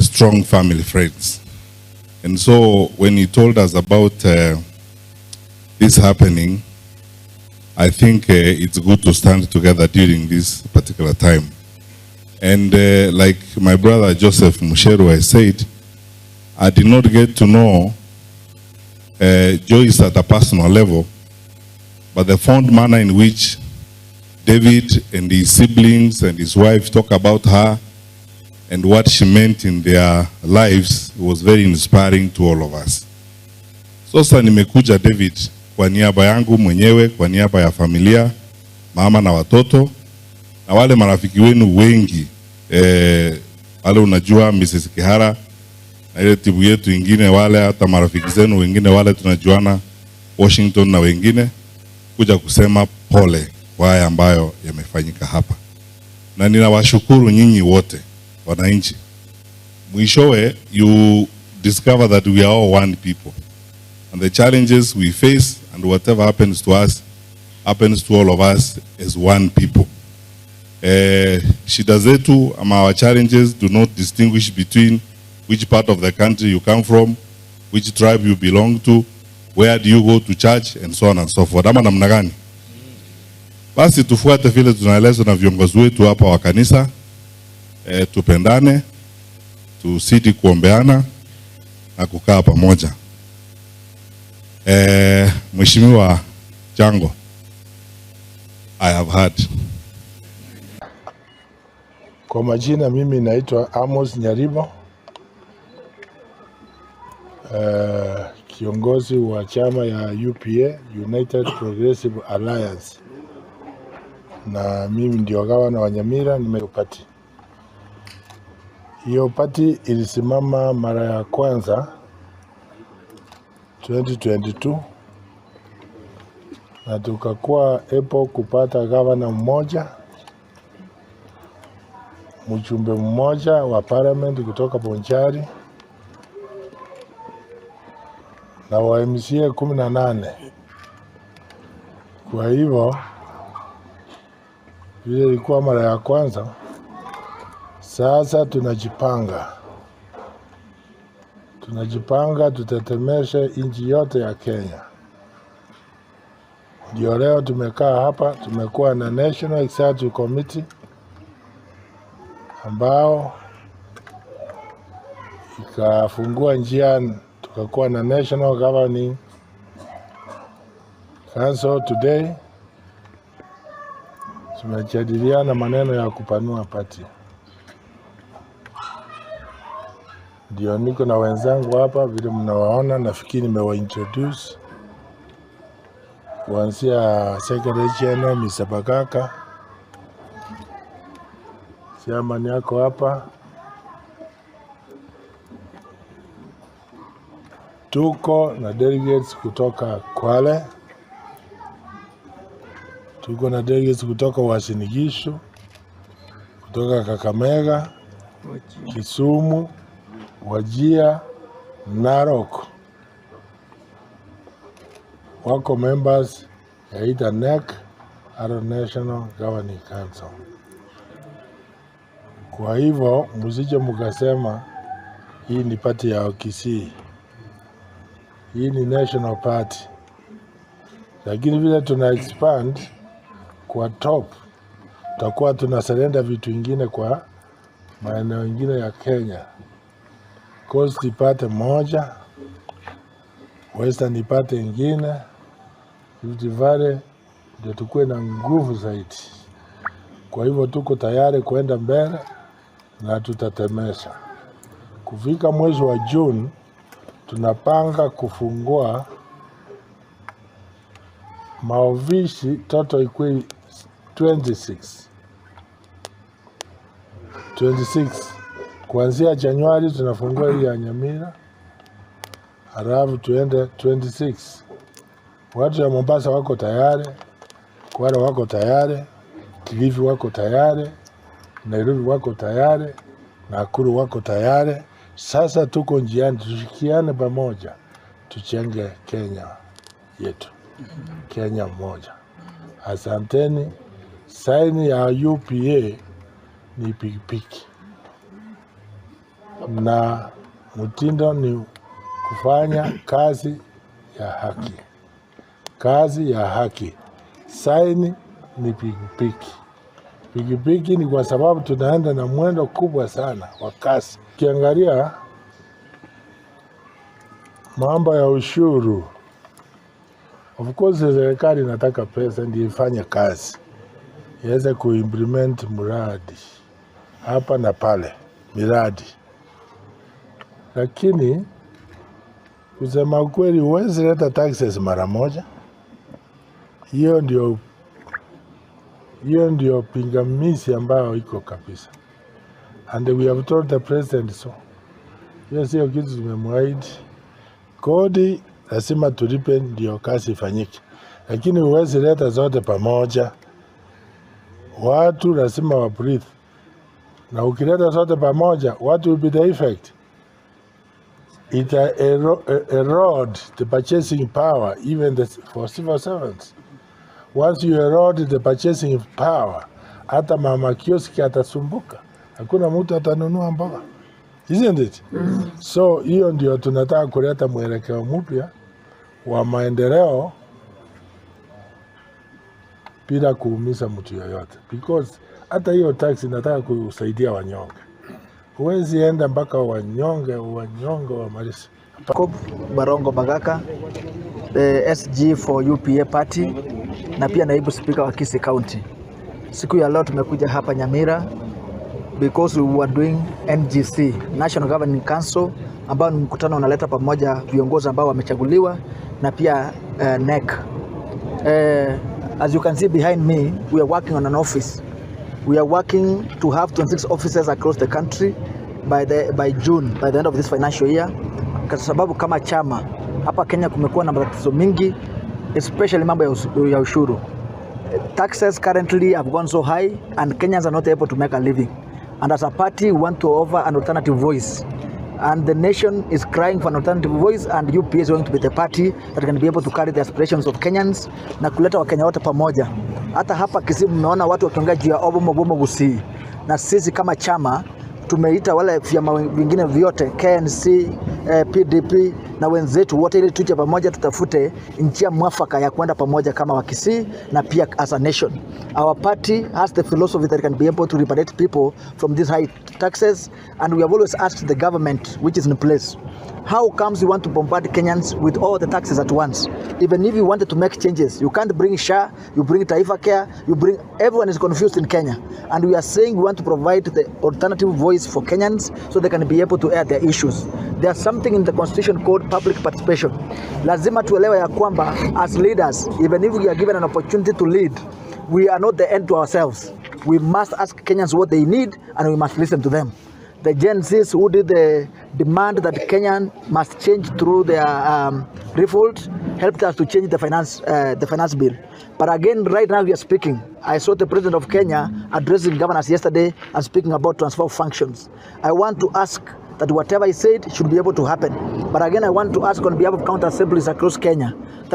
Strong family friends. And so when he told us about this happening, I think it's good to stand together during this particular time. And like my brother Joseph Mucheru has said, I did not get to know Joyce at a personal level, but the fond manner in which David and his siblings and his wife talk about her and what she meant in their lives was very inspiring to all of us. Sasa nimekuja, David, kwa niaba yangu mwenyewe, kwa niaba ya familia, mama na watoto na wale marafiki wenu wengi, wale unajua Mrs. Kihara na ile timu yetu ingine, wale hata marafiki zenu wengine wale tunajuana Washington na wengine, kuja kusema pole kwa haya ambayo yamefanyika hapa, na ninawashukuru nyinyi wote wananchi. Mwishowe you discover that we are all one people, and the challenges we face and whatever happens to us happens to all of us as one people. Shida zetu ama our challenges do not distinguish between which part of the country you come from, which tribe you belong to, where do you go to church, and so on and so forth. Ama namna gani? Basi tufuate vile tunaelezwa na viongozi wetu hapa wa kanisa. Tupendane, tuzidi kuombeana na kukaa pamoja. Mheshimiwa Jango, I have heard. Kwa majina mimi naitwa Amos Nyaribo, kiongozi wa chama ya UPA, United Progressive Alliance, na mimi ndio gavana wa Nyamira. Nimepati hiyo party ilisimama mara ya kwanza 2022 na tukakuwa able kupata gavana mmoja, mjumbe mmoja wa parliament kutoka Bonchari na wa MCA 18. Kwa hivyo vile ilikuwa mara ya kwanza, sasa tunajipanga tutetemeshe nchi yote ya Kenya. Ndio leo tumekaa hapa, tumekuwa na National Executive Committee ambao ikafungua njia, tukakuwa na National Governing Council. Today tumejadiliana maneno ya kupanua party. Ndio niko na wenzangu hapa vile mnawaona, nafikiri nimewa-introduce kuanzia Secretary General Mr. Bagaka, chairman yako hapa. Tuko na delegates kutoka Kwale, tuko na delegates kutoka Uasin Gishu, kutoka Kakamega, Kisumu, Wajir, Narok. Wako members ya either NEC au National Governing Council. Kwa hivyo msije mkasema hii ni party ya Kisii, hii ni national party. Lakini vile tuna expand kwa top, tutakuwa tuna surrender vitu vingine kwa maeneo mengine ya Kenya. Coast ipate moja, Western ipate ingine, Rift Valley ndio tukue na nguvu zaidi. Kwa hivyo tuko tayari kuenda mbele na tutatemesha. Kufika mwezi wa June tunapanga kufungua maofisi total ikuwe 26. 26. Kuanzia Januari tunafungua hii ya Nyamira, halafu tuende 26. Watu ya Mombasa wako tayari, Kwale wako tayari, Kilifi wako tayari, Nairobi wako tayari, Nakuru wako tayari. Sasa tuko njiani, tushikiane pamoja, tuchenge Kenya yetu, Kenya moja. Asanteni. Saini ya UPA ni pikipiki. Na mtindo ni kufanya kazi ya haki, kazi ya haki. Saini ni pikipiki. Pikipiki ni kwa sababu tunaenda na mwendo kubwa sana wa kasi. Ukiangalia mambo ya ushuru, of course serikali inataka pesa ndio ifanye kazi, iweze kuimplement mradi hapa na pale, miradi. Lakini kusema ukweli, huwezi leta taxes mara moja. Hiyo ndio pingamizi ambayo iko kabisa, and we have told the president so. Hiyo sio kitu tumemwahidi. Kodi lazima tulipe ndio kazi ifanyike, lakini huwezi leta zote pamoja. Watu lazima wa breathe, na ukileta zote pamoja, what will be the effect? It erode the purchasing power even for civil servants. Once you erode the purchasing power, hata mama kioski atasumbuka, hakuna mtu atanunua mboga, isn't it? So hiyo ndio tunataka kuleta mwelekeo mpya wa maendeleo bila kuumiza mtu yoyote, because hata hiyo tax inataka kusaidia wanyonge. Huwezi enda mpaka wanyonge wanyonge wamalize. Jacob Barongo Bagaka, the SG for UPA party na pia naibu spika wa Kisii County. Siku ya leo tumekuja hapa Nyamira because we were doing NGC, National Governing Council, ambao ni mkutano unaleta pamoja viongozi ambao wamechaguliwa na pia NEC. As you can see behind me, we are working on an office. We are working to have 26 offices across the country by June, by the end of this financial year. Kwa sababu kama chama hapa Kenya kumekuwa na matatizo mingi, especially mambo ya ushuru. Taxes currently have gone so high and Kenyans are not able to make a living. And as a party, we want to offer an alternative voice. And the nation is crying for an alternative voice, and UPA is going to be the party that can be able to carry the aspirations of Kenyans na kuleta Wakenya wote pamoja. Hata hapa Kisii mmeona watu wakiongea juu ya Obomo Bomo Gusii, na sisi kama chama tumeita wale vyama vingine vyote KNC, PDP na wenzetu wote ili tuje pamoja tutafute njia mwafaka ya kwenda pamoja kama Wakisii na pia as a nation. Our party has the philosophy that can be able to liberate people from these high taxes, and we have always asked the government which is in place, how comes you want to bombard Kenyans with all the taxes at once? Even if you wanted to make changes, you can't bring SHA, you bring Taifa Care, you bring, everyone is confused in Kenya. And we are saying we want to provide the alternative voice for Kenyans so they can be able to air their issues. There's something in the constitution called public participation. Lazima tuelewe ya kwamba as leaders, even if we are given an opportunity to lead, we are not the end to ourselves. We must ask Kenyans what they need and we must listen to them. The Gen Zs who did the demand that Kenyan must change through their revolt helped us to change the finance bill. But again, right now we are speaking. I saw the president of Kenya addressing governors yesterday and speaking about transfer of functions. I want to ask that whatever he said should be able to happen. But again, I want to ask on behalf of county assemblies across Kenya that